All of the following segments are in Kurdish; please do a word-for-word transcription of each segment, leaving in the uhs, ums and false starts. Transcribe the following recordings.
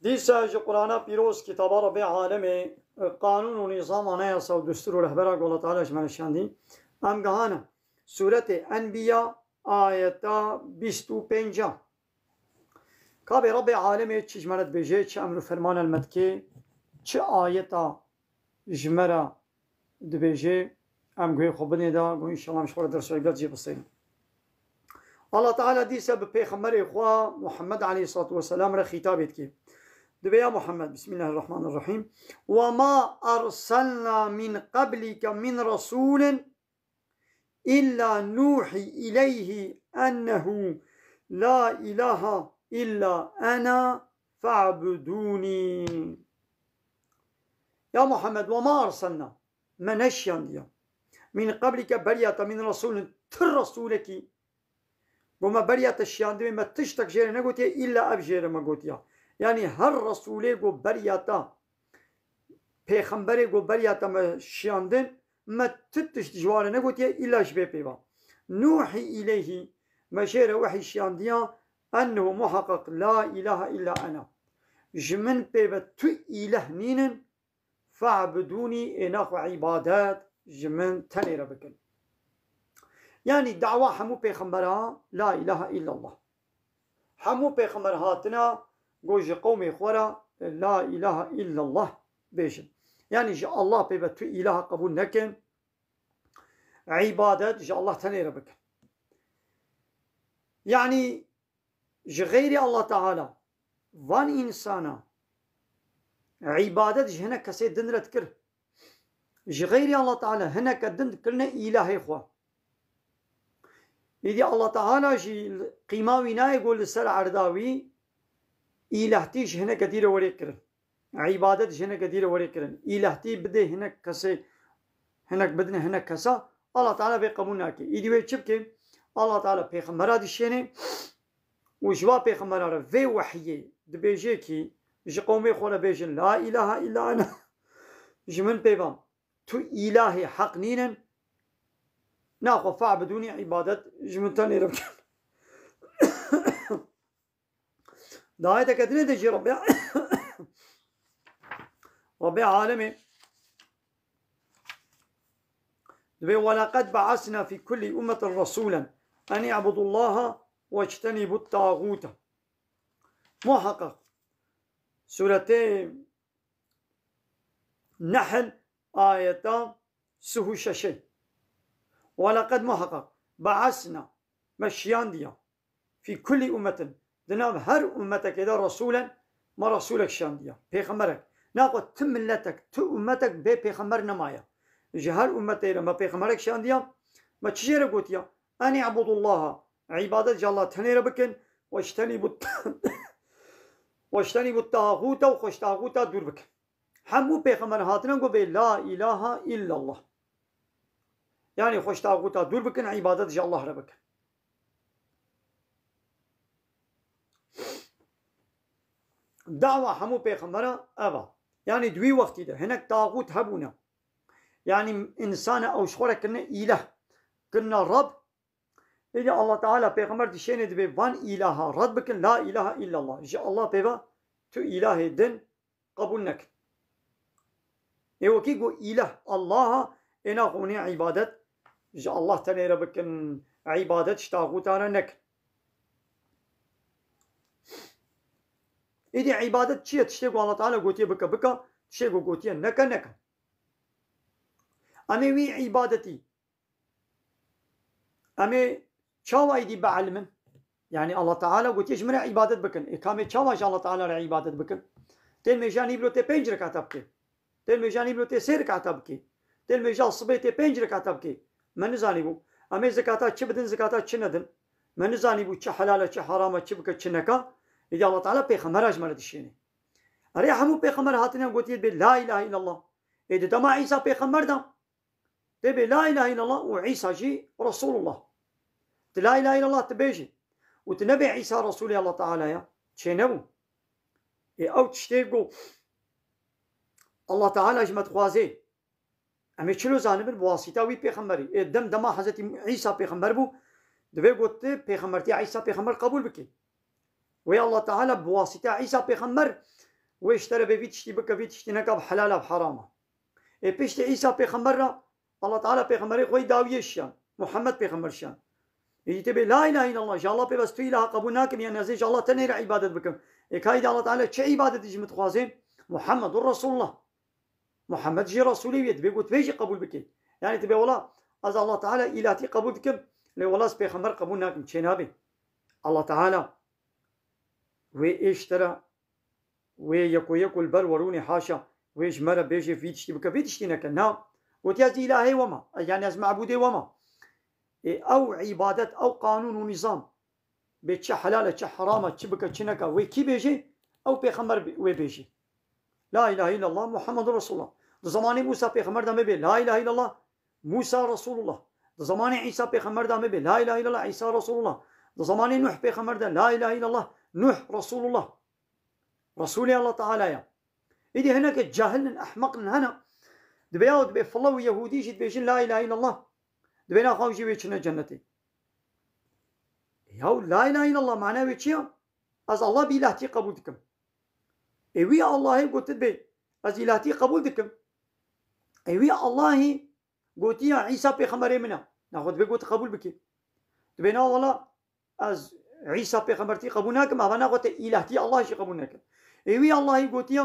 Dîsa ji Qur'ana pîroz, kitaba Rebbê alemê, qanûn û nîzam, anayasa û destûr û rehbera ku Allah Teala ji me re şandî, em gihane Sûretê Enbiya, ayeta bîst û pênc. Ka bê Rebbê alemê çi ji me re dibêje, çi emr û ferman el me dike, çi ayeta ji me re dibêje, em guhê xwe binê de, ku înşallah em ji xwe re ders û îbret jê bistênin. Allah Teala dîse bi pêxemberê xwe Muhammed aleyhissalatu vesselam re xîtabê dike. Dibê ya Muhammed, Bismillahirrahmanirrahim. Ve ma erselna min qablike min resulin illa nuhi ileyhi ennehu la ilahe illa ena fa'buduni. Ya Muhammed, ve ma erselna, me neşiyandiye, min qablike, beriya te, min resulin, ti resulekî, ku me beriya te şiyandibe, me tiştek jê re negotiye, îlla ev jê re me gotiya. Yanî her resulê ku beriya te, pêxemberê ku beriya te me şiyandin, me ti tişt ji wan re negotiye, îlla ji vê pêva. Nuhi ileyhi, me jê re wehî şiyandiya, ennehu, muheqeq, la ilahe illa ena. Ji min pê ve tu îleh nînin, fa'budûnî, ê naxwe îbadet ji min tenê re bikin. Yanî dawa hemû pêxembera la ilahe illallah. Hemû pêxember hatine, got ji qewmê xwe re la ilahe illallah bêjin. Yanî ji Allah pê ve tu îlaha qebûl nekin, îbadet ji Allah tenê re bikin. Yanî ji xeyrê Allah Teala van însana îbadet ji hinek kesê din re dikir. Ji xeyrê Allah Teala hineke din dikirine îlahê xwe. Îdî Allah Teala jî qîma wî nayê ku li ser erda wî îlahtî ji hineke dî re were kirin. Îbadet ji hineke dî re were kirin. Îlahtî bidê hinek kesê, hinek bidine hinek kesa, Allah Teala vê qebûl nake. Îdî wê çi bike? Allah Teala pêxembera dişêne û ji va pêxembera re vê wehiyê dibêje kî ji qewmê xwe re bêjin, la ilahe illa ena, ji min pê ve tu îlahê heq nînin, naxwe fa'budûnî, îbadet ji min tenê re bikin. Di ayeteke dinê de jî Rebbê, Rebbê alemê dibê, "Ve leqed be'asna fî kullî ummetin resûlen en i'budullaha vectenîbut tağûte." Muheqeq, Sûretê Nehl, ayeta sih û şeşê. Ve leqed, muheqeq, be'asna, me şiyandiya, fî kullî ummetin, di nav her ummetekê de resûlen, me resûlek şiyandiya, pêxemberek. Naxwe ti miletek, ti ummetek bê pêxember nemaye. Ji her ummetê re me pêxemberek şiyandiya, me çi jê re gotiya? En i'budullaha, îbadet ji Allah tenê re bikin, weştenîbut, weştenîbut tağûte û xwe ji tağûta dûr bikin. Hemû pêxember hatine got bê la ilahe illallah. Yanî xwe ji tağûta dûr bikin, îbadet ji Allah re bikin. Dawa hemû pêxembera ev a. Yanî di wî wextî de hinek tağût hebûne. Yanî însane ew ji xwe re kirine îleh, kirine Reb. Êdî Allah Teala pêxember dişêne dibê van îlaha red bikin, la ilahe illallah. Ji Allah pê ve tu îlahê din qebûl nekin. Ê wekî ku îleh Allah a, ê naxwe hûnê îbadet ji Allah tenê re bikin, îbadet ji taxûtan re nekin. Êdî îbadet çi ye? Tiştê ku Allah Teala gotiye bike, bike, tiştê ku gotiye neke, neke. Em ê wî îbadetî, em ê çawa êdî bielimin? Yanî Allah Teala gotiye ji min re îbadet bikin. Ê ka em ê çawa ji Allah Teala re îbadet bikin? Tê nimêja nîvro tê pênc rekata bikê. Tê nimêja nîvro tê sê rekata bikê. Tê nimêja sibê tê pênc rekata bikê. Me nizanîbû. Em ê zekata çi bidin, zekata çi nedin. Me nizanîbû çi helal e, çi heram e, çi bike, çi neka. Êdî Allah Teala pêxembera ji me re dişêne. Erê hemû pêxember hatine gotiye bê la ilahe illallah. Ê di dema Îsa pêxember de, tê bê la ilahe illallah û Îsa jî Resulullah. Tu la ilahe illallah tu bêjî û tu nebê Îsa Resulê Allah Teala ya, çê nebû. Ê ew tiştê ku Allah Teala ji me dixwazê, em ê çilo zanibin bi wasîta wî pêxemberî. Ê dem dema Hezretî Îsa pêxember bû, divê got tu pêxembertiya Îsa pêxember qebûl bikî. Wê Allah Teala bi wasîta Îsa pêxember Wê ji te re bê vî tiştî bike, vî tiştî neke, bi helal e, bi heram e. Ê piştî Îsa pêxember re, Allah Teala pêxemberê xwe yî dawiyê şiyan. Muhammed pêxember şiyan. Ê yî tê bê la ilahe illallah, ji Allah pê bes tu îlaha qebûl nakim, yanî ez ê ji Allah tenê re îbadet bikim. Ê ka yî de Allah Teala çi îbadetî ji min dixwaze? Muhammedur Resulullah. Muhammed jî Resulê wî ye, dibê ku tu vê jî qebûl bikî. Yanî tu bê wela ez Allah Teala îlahtî qebûl dikim, lê wela ez pêxember qebûl nakim, çênabê. Allah Teala wê ê ji te re, wê yeko yeko li ber werûnê, haşa, wê ji me re bêje vî tiştî bike, vî tiştî neke. Na, gotiye ez îlahê we me, yanî ez mebûdê we me. Ê ew îbadet, ew qanûn û nîzam, bê çi helal e, çi heram e, çi bike, çi neke, wê kî bêje? Ew pêxember wê bêje. La ilahe illallah Muhammedur Resulullah. Di zemanê Musa pêxember de me bê la ilahe illallah Musa Resulullah. Di zemanê Îsa pêxember de me bê la ilahe illallah Îsa Resulullah. Di zemanê Nuh pêxember de la ilahe illallah Nuh Resulullah. Resulê Allah Teala ya. Îdî hineke cahil in, ehmeq in hene. Dibê ya dibê file û yehûdî jî dibêjin la ilahe illallah. Dibê naxwe jî wê çine cennetê. Ya la ilahe illallah mana wê çi ya? Ez Allah bi îlahtî qebûl dikim. Ê wî Allahê gotit bê ez îlahtî qebûl dikim. Ê wî Allahî gotiya Îsa pêxemberê min e. Naxwe dibê got qebûl bikî. Dibê na wela ez Îsa pêxembertî qebûl nakim, ava naxwe te îlahtî Allah jî qebûl nekim. Ê wî Allahî gotiya,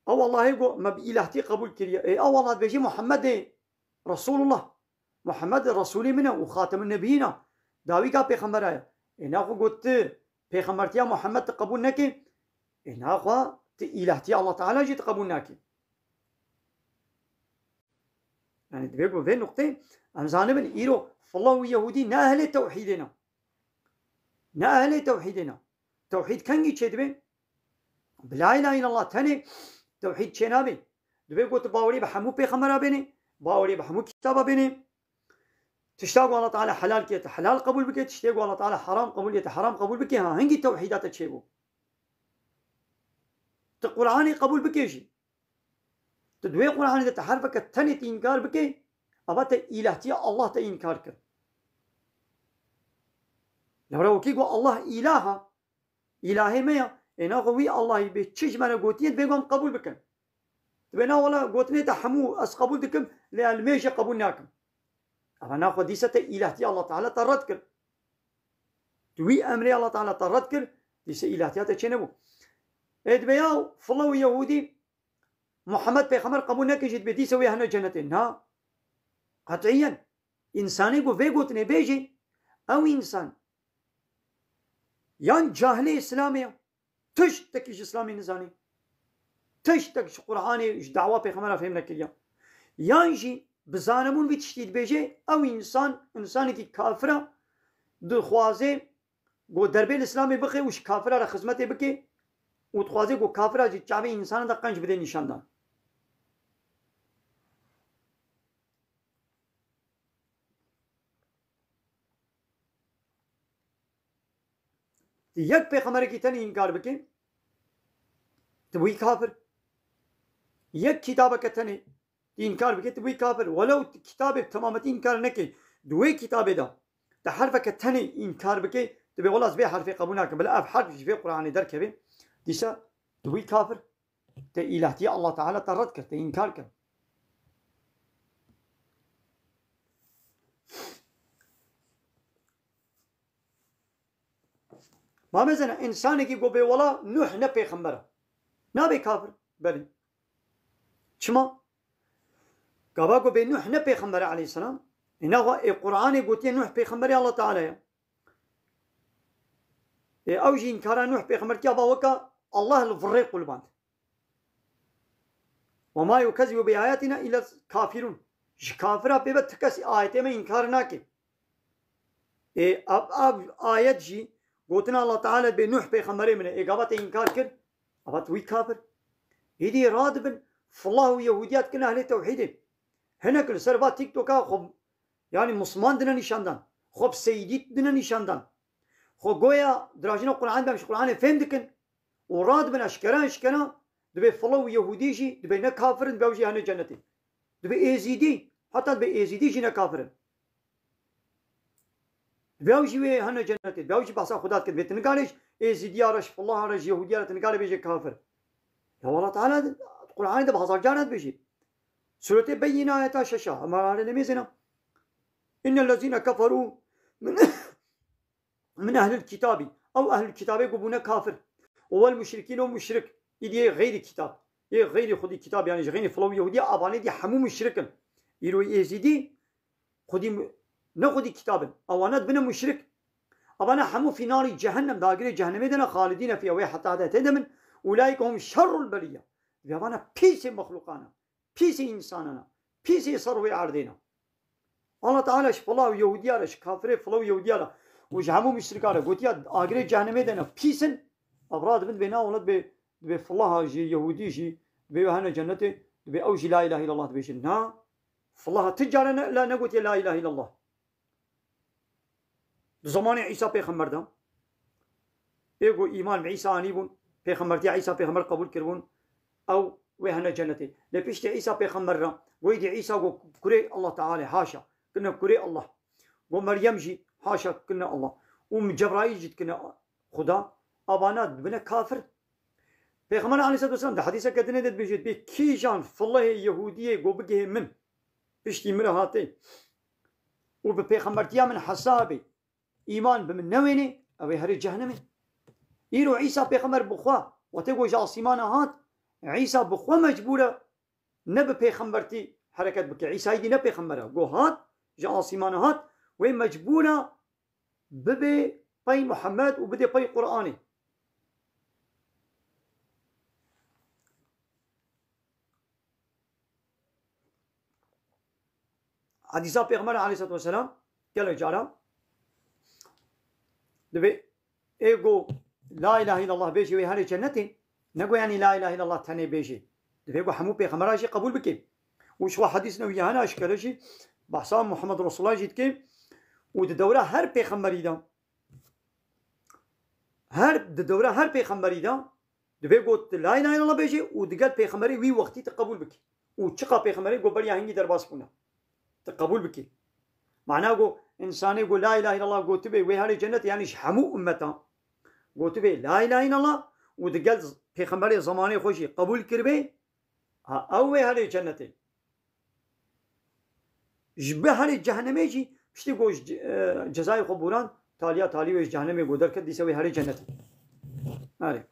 ew Allahê got me bi îlahtî qebûl kiriye. Ê ew Allah dibêjî Muhammedê Resulullah. Muhammed Resulê min e û Xatemun Nebiyîn e. Dawîka pêxembera ye. Ê naxwe got tu pêxembertiya Muhammed tu qebûl nekî. Ê naxwe tu îlahtiya Allah Teala jî tu qebûl nakî. Yanî divê ku vê nuqtê em zanibin îro file û yehûdî ne ehlê tewhîdê ne. Ne ehlê tewhîdê ne. Tewhîd kengî çêdibe? Bi la ilahe illallah tenê tewhîd çênabe. Divê ku tu bawerî bi hemû pêxembera bênê, bawerî bi hemû kitaba bênê. Tişta ku Allah Teala helal kiriye, tu helal qebûl bike, tiştê ku Allah Teala heram qebûl kiriye, tu heram qebûl bike, ha, hingî tewhîda te çêbû. Tu Qur'anê qebûl bike jî. Tu di wê Qur'anê de tu herfeke tenê tu înkar bike, ava te îlahtiya Allah te înkar kir. Lewra wekî ku Allah îlaha, îlahê me ya, ê naxwe wî Allahî bê çi ji me re gotiye, divê ku em qebûl bikin. Dibê na wela gotinê te hemû ez qebûl dikim, lê ez limêje qebûl nakim. Ava naxwe dîse te îlahtiya Allah Teala te red kir. Tu wî emrê Allah Teala te red kir, dîse îlahtiya te çênebû. Ê dibê ya file û yehûdî Muhammed pêxember qebûl neke jî dibê dîse wê hene cennetê. Na. Qet'iyen. Însanê ku vê gotinê bêjê, ew însan yan cahilê Îslamê ya, tiştekî ji Îslamê nizanî. Tiştek ji Qur'anê, ji dawa pêxembera fêm nekiriya. Yan jî bi zanebûn vî tiştî dibêje, ew însan, însanekî kafir e, dixwaze ku derbê li Îslamê bixe û ji kafira re xizmetê bike û dixwaze ku kafira jî çavê însanan de qenc bide nîşandan. Tu yek pêxemberekî tenê înkar bike, tu bûyî kafir. Yek kitabeke tenê tu înkar bike, tu bûyî kafir. Welew tu kitabê bi temametî înkar neke, di wê kitabê de tu herfeke tenê înkar bike, tu bê wela ez vê herfê qebûl nakim, bila ev herf ji vê Qur'anê derkeve, dîsa tu bûyî kafir. Te îlahtiya Allah Teala te red kir, te înkar kir. Ma mezene, însanekî ku bê wela Nuh ne pêxember e. Nabe kafir? Belê. Çima? Gava ku bê Nuh ne pêxember e aleyhisselam. Îna xwe ê Qur'anê gotiye Nuh pêxemberê Allah Teala ye. Ê ew jî înkara Nuh pêxembertiya va weka Allah li virrê qulband. "Ve ma yukezzibu bi ayatina illa kafirun." Ji kafira pê ve ti kes ayetê me înkar nake. Ê ev, ev ayet jî gotina Allah Teala bê Nuh pêxemberê min e. Ê gava te înkar kir, ava tu wî kafir. Êdî radibin, filah û Yehûdiya dikin ehlê tewhîdê. Hinek li ser va TikToka xwe, yanî Musliman dine nîşandan. Xwe bi Seydî dine nîşandan. Xwe goya dirajina Qur'an ben ji Qur'anê fêm dikin. Û radibin eşkere eşkere, dibê filah û Yehûdî jî, dibê ne kafir in, dibê ew jî hene cennetê. Dibê Êzîdî, heta dibê Êzîdî jî ne kafir in. Dibê ew jî wê hene cennetê, dibê ew jî behsa Xuda dikin. Dibê tu nikare ji Êzîdiya re, ji filaha re, ji Yehûdiya re tu nikare bêje kafir. Ya Allah Teala Qur'anê de bi hezar caran dibêjî. Sûretê Beyyîne ayeta şeş a. Ama hale nemêzêna. İnnellezîne keferû min, min ehlil kitabî. Ew ehlil kitabê ku bûne kafir. Û wel muşrikîn û muşrik. Îdî yê xeyrî kitab. Yê xeyrî xwedî kitab, yani ji xeyrî filav Yehûdî, avanê dî hemû muşrik in. Îro Êzîdî xwedî mu-, ne xwedî kitab in. Awana dibine muşrik. Avana hemû fî narî cehennem, dagirê cehennemê de ne, xalidîne fîha, wê heta heta tê de min. Ulaîke hum şerrul berîye. Vê avana pîsê mexluqana. Pîsê însanana, pîsê ser wê erdê ne. Allah Teala ji filav Yehûdiya re, ji kafirê filav Yehûdiya re û ji hemû muşrika re gotiya, agirê cehennemê de ne, pîs in. Ev radibin dibê na wele dibê, dibê filaha jî, Yehûdî jî, dibê we hene cennetê, dibê ew jî la ilahe illallah dibêjin. Na, filaha ti care ne, la negotiye la ilahe illallah. Di zamanê Îsa pêxember de, ê ku îman bi Îsa anîbûn, pêxembertiya Îsa pêxember qebûl kiribûn, ew wê hene cennetê. Lê piştî Îsa pêxember re, goyî dî Îsa got kurê Allah Teala, haşa, kirine kurê Allah. Got Meryem jî, haşa, kirine Allah. Û Cebraîl jî dikirine Xuda. Avana dibine kafir. Pêxember aleyhisselatu vesselam di hedîseke dinê de dibêje, dibê kîjan filehê Yehûdiyê got bigihê min, piştî min re hatê û bi pêxembertiya min hesabê, îman bi min newênê, ew ê herê cehennemê. Îro Îsa pêxember bi xwe, wextê ku ji asîmana hat, Îsa bi xwe mecbûr e ne bi pêxembertî hereket bike. Îsayî dî ne pêxember e. Ku hat, ji asîmana hat, wê mecbûr e bibe pey Muhammed û bide pey Qur'anê. Hedîsa Pêxember aleyhisselatu vesselam gelek cara dibê ê go la ilahe illallah bêjî wê herê cennetê, ne go yanî la ilahe illallah tenê bêjî. Dibê go hemû pêxembera jî qebûl bikê. Û ji xwe hedîs newî hene eşkere jî behsa Muhammed Resulullah jî dikê û di dewra her pêxemberî de her, di dewra her pêxemberî de dibê got tu la ilahe illallah bêjî û digel pêxemberê wî wextî tu qebûl bikî. Û çiqa pêxemberê got beriya hingî derbas bûne. Tu qebûl bikî. Mana got, însanê got la ilahe illallah gotibê wê herê cennet, yanî ji hemû ummeta gotibê la ilahe illallah û digel z-, pêxemberê zemanê xwe jî qebûl kiribê, ha, ew wê herê cennetê. Ji bi herê cehennemê jî piştî ku ji ce-, e, cezayê xwe bûran, taliya talî wê ji cehennemê ku derket, dîsa wê herê cennetê. Erê.